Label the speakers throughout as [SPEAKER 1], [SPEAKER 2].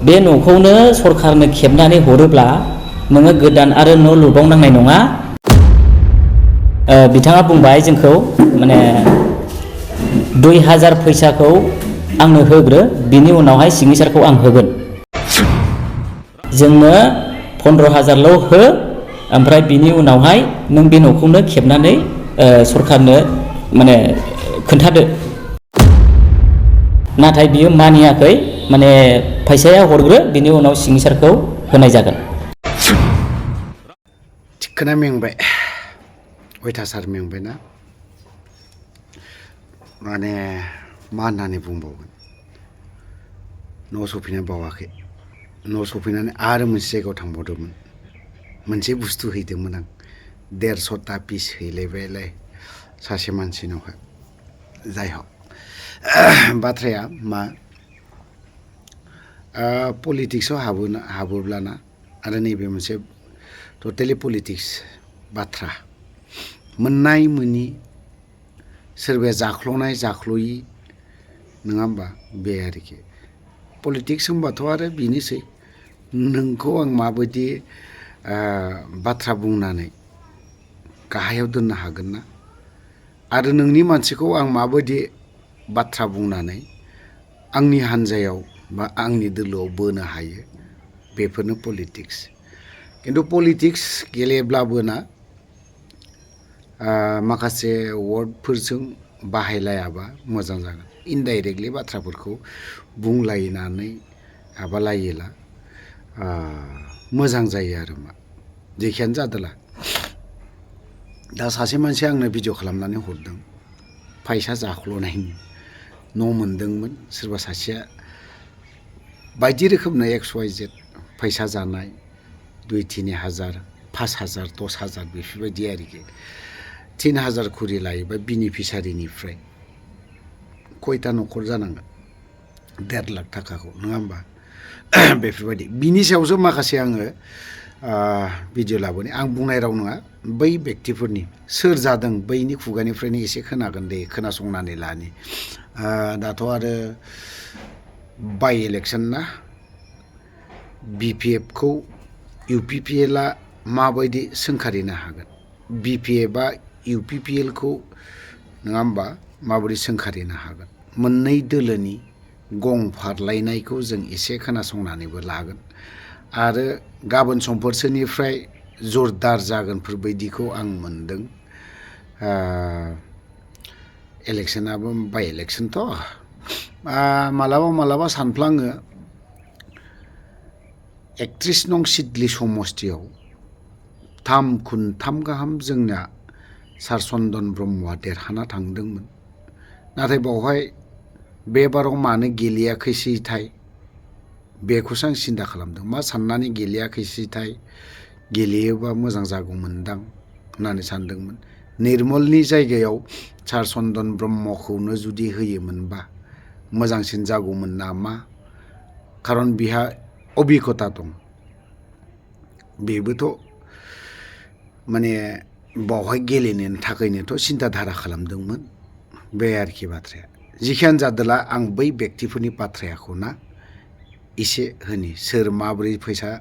[SPEAKER 1] बे न'खौनो सरखारनो खेबनानै हरोब्ला नोङो गोदान आरो न' लुबावनांनाय नङा। बिथाङा बुंबाय जोंखौ माने 2000 फैसाखौ आंनो होग्रो, बिनि उनावहाय सिगनेसारखौ आं होगोन। जोंनो 15000ल' हो, ओमफ्राय बिनि उनावहाय नों बे न'खौनो खेबनानै सरखारनो माने खोन्थादो। नाथाय बियो मानियाखै, माने फैसाया हरग्रो, बिनि उनाव सिगनेसारखौ होनाय जागोन।
[SPEAKER 2] थिखोना मेंबाय, अयथासार मेंबायना, माने मा होननानै बुंबावगोन। न' सफैनो बावाखै, न' सफैनानै आरो मोनसे जायगायाव थांबावदोंमोन। मोनसे बुस्थु हैदोंमोन आं, 150टा पिस हैलायबायलाय सासे मानसिनावहाय। जाय हक बाथ्राया मा, पलिटिक्सआव हाबोब्लाना, आरो नैबे मोनसे टटेलि पलिटिक्स बाथ्रा, मोननाय मोनि, सोरबाया जाख्ल'नाय जाख्ल'यि, नङा होमबा, बे आरोखि पलिटिक्स होनबाथ' आरो बेनोसै, नोंखौ आं माबायदि बाथ्रा बुंनानै गाहायाव दोननो हागोन ना, आरो नोंनि मानसिखौ आं माबायदि बाथ्रा बुंनानै आंनि हान्जायाव बा आंनि दोलोआव बोनो हायो, बेफोरनो पलिटिक्स। खिन्थु पलिटिक्स गेलेब्लाबो ना, माखासे वार्डफोरजों बाहायलायाबा मोजां जागोन। इनडाइरेक्टलि बाथ्राफोरखौ बुंलायनानै माबालायोला मोजां जायो आरो मा, जेखियानो जादोला। दा सासे मानसिया आंनो भिडिअ खालामनानै हरदों, फैसा जाख्ल'नायनि न' मोनदोंमोन, सोरबा सासेया बायदि रोखोमनि XYZ फैसा जानाय, 2-3000, 5000, 10000 बेफोरबायदि आरोखि। 3000 खरि लायोबा बिनिफिसारिनिफ्राय खयथा न'खर जानांगोन 1.5 लाख थाखाखौ, नङा होमबा। बेफोरबायदि बिनि सायावसो माखासे आङो भिडिअ लाबोनो, आं बुंनाय राव नङा, बै बेक्तिफोरनि सोर जादों बैनि खुगानिफ्रायनो एसे खोनागोन दे, खोनासंनानै लानि। दाथ' आरो बाइ इलेक्सन ना, BPFखौ UPPLआ माबायदि सोंखारिनो हागोन, BPFआ UPPLखौ, नङा होमबा, माबोरै सोंखारिनो हागोन। मोननै दोलोनि गं फारलायनायखौ जों एसे खोनासंनानैबो लागोन, आरो गाबोन समफोरसोनिफ्राय जरदार जागोनफोरबायदिखौ आं मोनदों। इलेक्सनाबो बाइ इलेक्सनथ', मालाबा सानफ्लाङो 31 नं सिडली समस्तियाव 3x3 गाहाम जोंना सार चन्दन ब्रह्मआ देरहाना थांदोंमोन। नाथाय बावहाय बे बाराव मानो गेलेयाखैसैथाय, बेखौसो आं सिन्था खालामदों। मा साननानै गेलेयाखैसैथाय, गेलेयोबा मोजां जागौमोनदां होननानै सानदोंमोन। निर्मलनि जायगायाव सार चन्दन ब्रह्मखौनो जुदि होयोमोनबा मोजांसिन जागौमोन नामा, खारन बिहा अभिगता दं। बेबोथ' माने बावहाय गेलेनो थाखायनोथ' सिन्था धारा खालामदोंमोन, बे आरोखि बाथ्राया। जिखियानो जादोला, आं बै बेक्तिफोरनि बाथ्राखौ ना एसे होनि, सोर माबोरै फैसा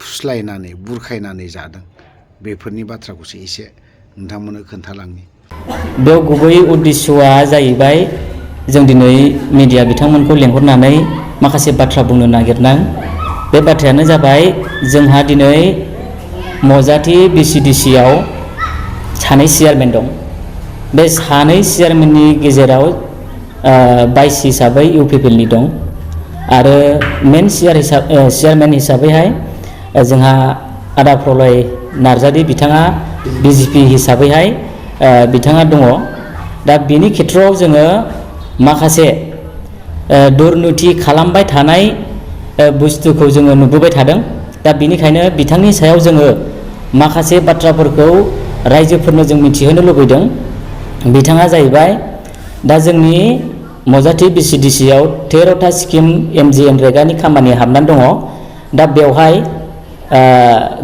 [SPEAKER 2] फुस्लायनानै बुरखायनानै जादों, बेफोरनि बाथ्राखौसो एसे नोंथांमोननो खोन्थालांनि।
[SPEAKER 1] बेयाव गुबै उद्देश्यआ जाहैबाय, जों दिनै मिडिया बिथांमोनखौ लेंहरनानै माखासे बाथ्रा बुंनो नागिरनां। बे बाथ्रायानो जाबाय, जोंहा दिनै मजाथि BCDCआव सानै चेयारमेन दं। बे सानै चेयारमेननि गेजेराव भाइस हिसाबै UPPLनि दं, आरो मेन चेयारमेन हिसाबैहाय जोंहा आदा प्रलय नार्जारि बिथाङा BJP हिसाबैहाय बिथाङा दङ। दा बेनि खेथ्रआव जोङो माखासे दुर्निति खालामबाय थानाय बुस्थुखौ जोङो नुबोबाय थादों। दा बेनिखायनो बिथांनि सायाव जोङो माखासे बाथ्राफोरखौ रायजोफोरनो जों मिथिहोनो लुबैदों। बिथाङा जाहैबाय, दा जोंनि मजाथि BCDCआव 13टा स्किम MGNREGAनि खामानि हाबनानै दङ। दा बेवहाय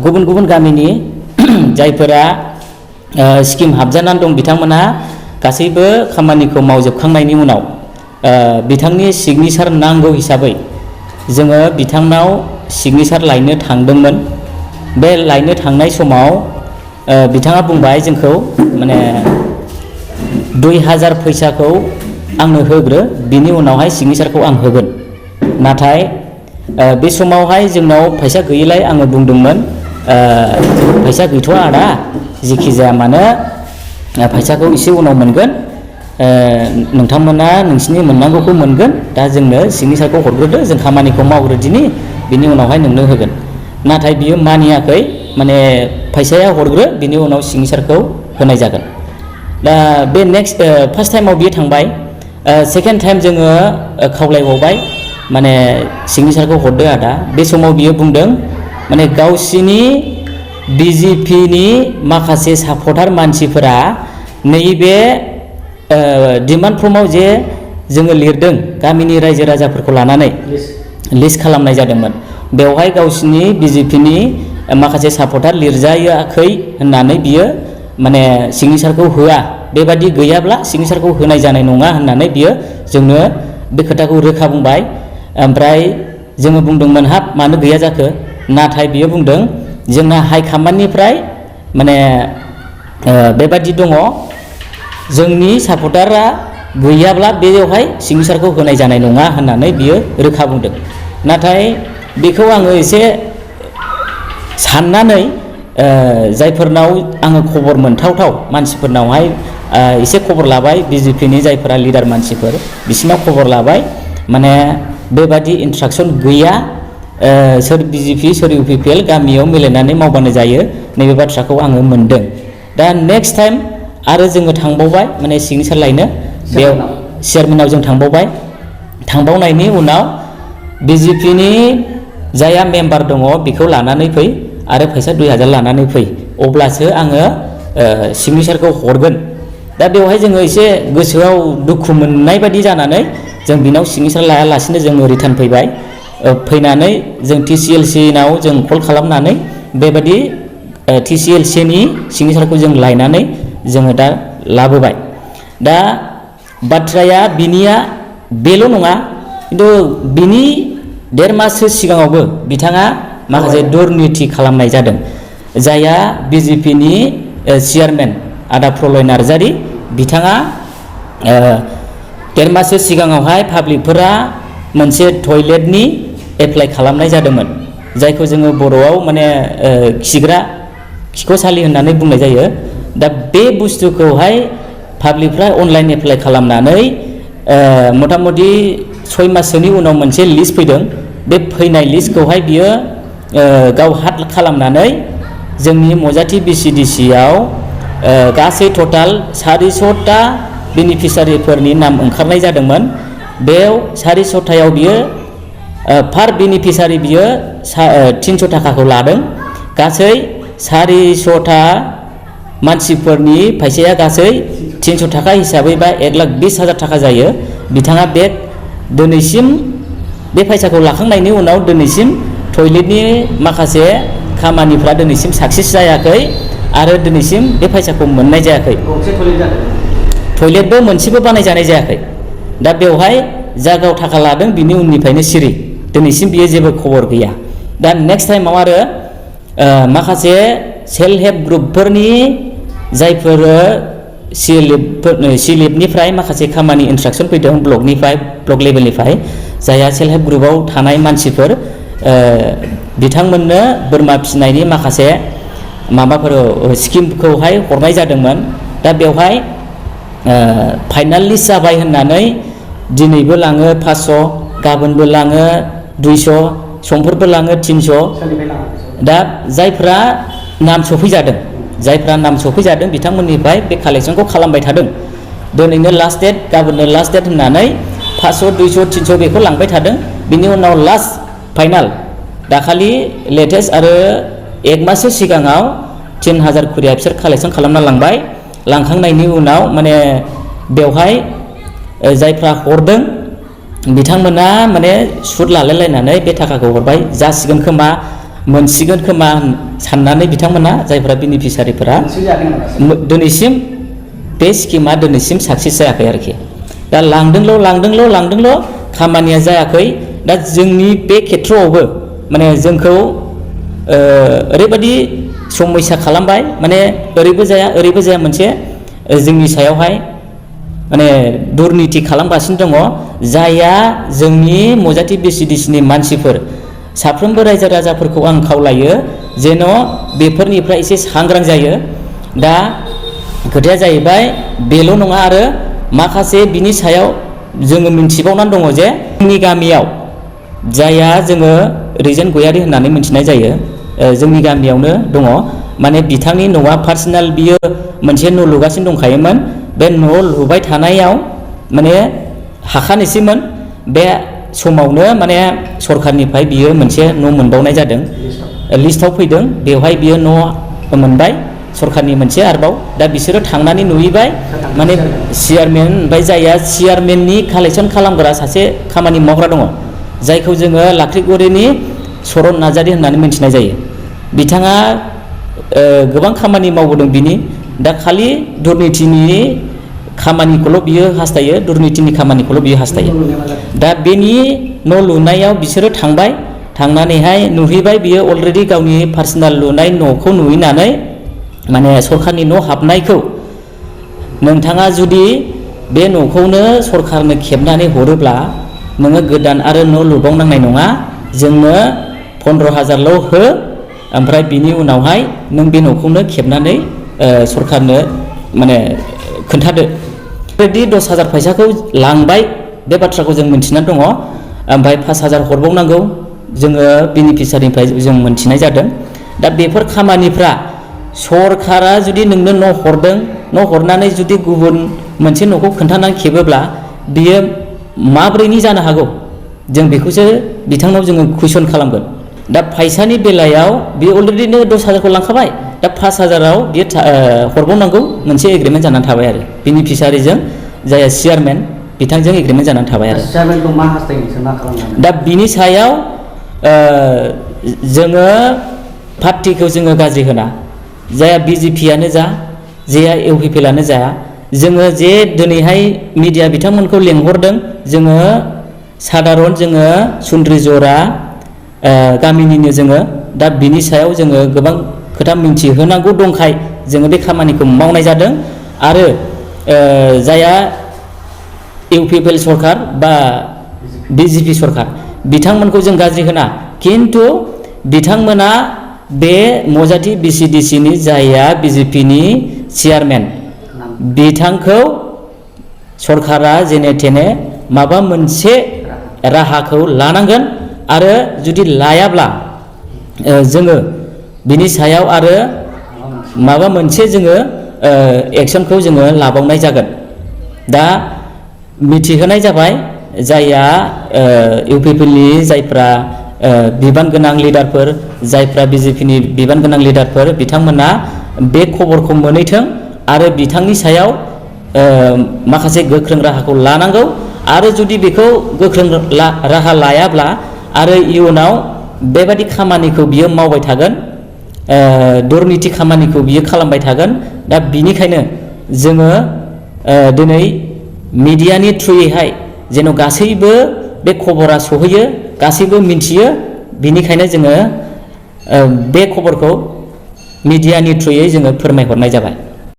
[SPEAKER 1] गुबुन गुबुन गामिनि जायफोरा स्किम हाबजानानै दं, बिथांमोनहा गासैबो खामानिखौ मावजोबखांनायनि उनाव बिथांनि सिगनेसार नांगौ हिसाबै जोङो बिथांनाव सिगनेचार लायनो थांदोंमोन। बे लायनो थांनाय समाव बिथाङा बुंबाय जोंखौ माने 2000 फैसाखौ आंनो होग्रो, बिनि उनावहाय सिगनेचारखौ आं होगोन। नाथाय बे समावहाय जोंनाव फैसा गैयैलाय आङो बुंदोंमोन फैसा गैथ'आ आदा, जेखि जाया मानो फैसाखौ एसे उनाव मोनगोन, नोंथांमोना नोंसिनि मोननांगौखौ मोनगोन, दा जोंनो सिगनेचारखौ हरग्रोदो, जों खामानिखौ मावग्रोदिनि, बिनि उनावहाय नोंनो होगोन। नाथाय बियो मानियाखै, माने फैसाया हरग्रो, बिनि उनाव सिगनेचारखौ होनाय जागोन। दा बे फार्स्ट टाइमाव बियो थांबाय। सेकेन्ड टाइम जोङो खावलायबावबाय माने सिगनेचारखौ हरदो आदा। बे समाव बियो बुंदों माने गावसिनि BJPनि माखासे सापर्टार मानसिफोरा नैबे डिमान्ड फर्माव जे जोङो लिरदों गामिनि रायजो राजाफोरखौ लानानै लिस्ट खालामनाय जादोंमोन, बेवहाय गावसिनि BJPनि माखासे सापर्टार लिरजायाखै होननानै बियो माने सिगनेचारखौ होआ, बेबादि गैयाब्ला सिगनेचारखौ होनाय जानाय नङा होननानै बियो जोंनो बे खोथाखौ रोखा बुंबाय। ओमफ्राय जोङो बुंदोंमोन हाब मानो गैया जाखो, नाथाय बियो बुंदों जोंना हाइकमान्डनिफ्राय माने बेबादि दङ, जोंनि सापर्टारा गैयाब्ला बेयावहाय सिगनेचारखौ होनाय जानाय नङा होननानै बियो रोखा बुंदों। नाथाय बेखौ आङो एसे साननानै जायफोरनाव आङो खबर मोनथावथाव मानसिफोरनावहाय एसे खबर लाबाय, BJPनि जायफोरा लिडार मानसिफोर बिसोरनाव खबर लाबाय, माने बेबादि इन्सट्राक्सन गैया, सोर BJP सोर UPPL गामियाव मिलायनानै मावबानो जायो, नैबे बाथ्राखौ आङो मोनदों। दा नेक्स्ट टाइम आरो जोङो थांबावबाय माने सिगनेचार लायनो, बेयाव चेयारमेनाव जों थांबावबाय। थांबावनायनि उनाव BJPनि जाया मेम्बार दङ बेखौ लानानै फै आरो फैसा 2000 लानानै फै, अब्लासो आङो सिगनेचारखौ हरगोन। दा बेवहाय जोङो एसे गोसोआव दुखु मोननाय बादि जानानै जों बिनाव सिगनेचार लायालासिनो जोङो रिटार्न फैबाय। फैनानै जों TCLC-नाव जों कल खालामनानै बेबादि TCLC-नि सिगनेचारखौ जों लायनानै जोङो दा लाबोबाय। दा बाथ्राया बिनिया बेल' नङा, खिन्थु बिनि 1.5 माससो सिगाङावबो बिथाङा माखासे दुर्निति खालामनाय जादों। जायहा BJPनि चेयारमेन आदा प्रलय नार्जारि, बिथाङा 1.5 माससो सिगाङावहाय पाब्लिकफोरा मोनसे टयलेटनि एप्लाइ खालामनाय जादोंमोन, जायखौ जोङो बर'आव माने खिख'सालि होननानै बुंनाय जायो। दा बे बुस्थुखौहाय पाब्लिकफ्रा अनलाइन एप्लाइ खालामनानै मथा मथि 6 माससोनि उनाव मोनसे लिस्ट फैदों। बे फैनाय लिस्टखौहाय बियो गाव हात खालामनानै जोंनि मजाथि BCDC-आव गासै टटाल 400टा बेनिफिसारिफोरनि नाम ओंखारनाय जादोंमोन। बेयाव 400टायाव बियो पार बेनिफिसारि बियो 300 थाखाखौ लादों। गासै 400टा मानसिफोरनि फैसाया गासै 300 थाखा हिसाबै बा 1,20,000 थाखा जायो। बिथाङा दिनैसिम बे फैसाखौ लाखांनायनि उनाव दिनैसिम टयलेटनि माखासे खामानिफ्रा दिनैसिम साक्सेस जायाखै आरो दिनैसिम बे फैसाखौ मोननाय जायाखै। टयलेटबो मोनसेबो बानायजानाय जायाखै। दा बेवहाय जा गाव थाखा लादों बिनि उननिफ्रायनो सिरि, दिनैसिम बियो जेबो खबर गैया। दा नेक्स्ट टाइमाव आरो माखासे सेल्फ हेल्प ग्रुपफोरनि जायफोर सिलिपनिफ्राय माखासे खामानि इन्सट्राक्सन फैदों ब्लकनिफ्राय, ब्लक लेभेलनिफ्राय, जायहा सेल्फ हेल्प ग्रुपआव थानाय मानसिफोर बिथांमोननो बोरमा फिसिनायनि माखासे माबाफोर स्किमखौहाय हरनाय जादोंमोन। दा बेवहाय फाइनाल लिस्ट जाबाय होननानै दिनैबो लाङो 500, गाबोनबो लाङो 200, समफोरबो लाङो 300। दा जायफ्रा नाम सफैजादों बिथांमोननिफ्राय बे कालेक्सनखौ खालामबाय थादों। दिनैनो लास्ट डेट, गाबोननो लास्ट डेट होननानै 500, 200, 300 बेखौ लांबाय थादों। बिनि उनाव लास्ट फाइनाल दाखालि लेटेस्ट आरो 1 माससो सिगाङाव 3000 खुरिया बिसोर कालेक्सन खालामना लांबाय। लांखांनायनि उनाव माने बेवहाय जायफ्रा हरदों बिथांमोना माने सुद लालायलायनानै बे थाखाखौ हरबाय, जासिगोन खोमा, मोनसिगोन खोमा साननानै बिथांमोना जायफ्रा बेनिफिसारिफोरा दिनैसिम बे स्किमा दिनैसिम साक्सेस जायाखै आरोखि। दा लांदोंल' खामानिया जायाखै। दा जोंनि बे खेथ्रआवबो माने जोंखौ ओरैबायदि समयसा खालामबाय माने ओरैबो जाया मोनसे जोंनि सायावहाय माने दुरनिति खालामगासिनो दङ जायहा जोंनि मजाथि बिसिडिसिनि मानसिफोर साफ्रोमबो रायजो राजाफोरखौ आं खावलायो जेन' बेफोरनिफ्राय एसे सांग्रां जायो। दा खोथाया जाहैबाय बेल' नङा आरो माखासे बिनि सायाव जोङो मिन्थिबावनानै दङ जे जोंनि गामियाव जायहा जोङो रैजेन गयारि होननानै मिन्थिनाय जायो जोंनि गामियावनो दङ माने बिथांनि न'आ पार्सनेल बियो मोनसे न' लुगासिनो दंखायोमोन बे न' लुबाय थानायाव माने हाखानोसैमोन बे समावनो माने सरखारनिफ्राय बियो मोनसे न' मोनबावनाय जादों लिस्टआव फैदों बेवहाय बियो न' मोनबाय सरखारनि मोनसे आरोबाव दा बिसोरो थांनानै नुहैबाय माने चेयारमेन ओमफ्राय जायहा चेयारमेननि कालेक्सन खालामग्रा सासे खामानि मावग्रा दङ जायखौ जोङो लाख्रिगुरिनि सरन नार्जारि होननानै मिन्थिनाय जायो बिथाङा गोबां खामानि मावबोदों बिनि दा खालि दुर्नितिनि खामानिखौल' बियो हास्थायो दुर्नितिनि खामानिखौल' बियो हास्थायो दा बेनि न' लुनायाव बिसोरो थांबाय थांनानैहाय नुहैबाय बियो अलरेडि गावनि पार्सनेल लुनाय न'खौ नुहैनानै माने सरखारनि न' हाबनायखौ नोंथाङा जुदि बे न'खौनो सरखारनो खेबनानै हरोब्ला नोङो गोदान आरो न' लुबावनांनाय नङा जोंनो 15,000ल' हो ओमफ्राय बिनि उनावहाय नों बे न'खौनो खेबनानै सरखारनो माने खोन्थादो बेबायदि 10,000 फैसाखौ लांबाय बे बाथ्राखौ जों मिन्थिनानै दङ ओमफ्राय 5,000 हरबावनांगौ जोङो बेनिफिसारिनिफ्राय जों मिन्थिनाय जादों दा बेफोर खामानिफ्रा सरखारा जुदि नोंनो न' हरदों न' हरनानै जुदि गुबुन मोनसे न'खौ खोन्थानानै खेबोब्ला बियो माब्रैनि जानो हागौ जों बेखौसो बिथांनाव जोङो कुइसन खालामगोन दा फैसानि बेलायाव बियो अलरेडिनो 10,000खौ लांखाबाय दा 5,000आव बियो हरबावनांगौ मोनसे एग्रिमेन्ट जानानै थाबाय आरो बेनिफिसारिजों जायहा चेयारमेन बिथांजों एग्रिमेन्ट जानानै थाबाय आरो
[SPEAKER 3] चेयारमेनखौ मा हास्थायनो मा खालामनांगोन
[SPEAKER 1] दा बिनि सायाव जोङो पार्टिखौ जोङो गाज्रि होना जाया बिजेपियानो जा जाया इउपिपिएलआनो जा जोङो जे दिनैहाय मिडिया बिथांमोनखौ लेंहरदों जोङो साधारन जोङो सुन्द्रि जरा गामिनिनो जोङो दा बिनि सायाव जोङो गोबां खोथा मिन्थिहोनांगौ दंखाय जोङो बे खामानिखौ मावनाय जादों आरो जाया इउपिपिएल सरकार बा बिजेपि सरकार बिथांमोनखौ जों गाज्रि होना खिन्थु बिथांमोना बे मजाथि बिसिडिसिनि जायहा बिजेपिनि चेयारमेन बिथांखौ सरकारा जेने थेने माबा मोनसे राहाखौ लानांगोन आरो जुदि लायाब्ला जोङो बिनि सायाव आरो माबा मोनसे जोङो एक्सनखौ जोङो लाबावनाय जागोन दा मिथिहोनाय जाबाय जायहा इउपिपिएलनि जायफ्रा बिबान गोनां लिडारफोर जायफ्रा बिजेपिनि बिबान गोनां लिडारफोर बिथांमोना बे खबरखौ मोनहैथों आरो बिथांनि सायाव माखासे गोख्रों राहाखौ लानांगौ आरो जुदि बेखौ गोख्रों राहा लायाब्ला आरो इयुनाव बेबादि खामानिखौ बियो मावबाय थागोन दुर्निति खामानिखौ बियो खालामबाय थागोन दा बिनिखायनो जोङो दिनै मिडियानि थ्रुयैहाय जेन' गासैबो बे खबरा सहैयो गासैबो मिन्थियो बिनिखायनो जोङो बे खबरखौ मिडियानि थ्रुयै जोङो फोरमायहरनाय जाबाय।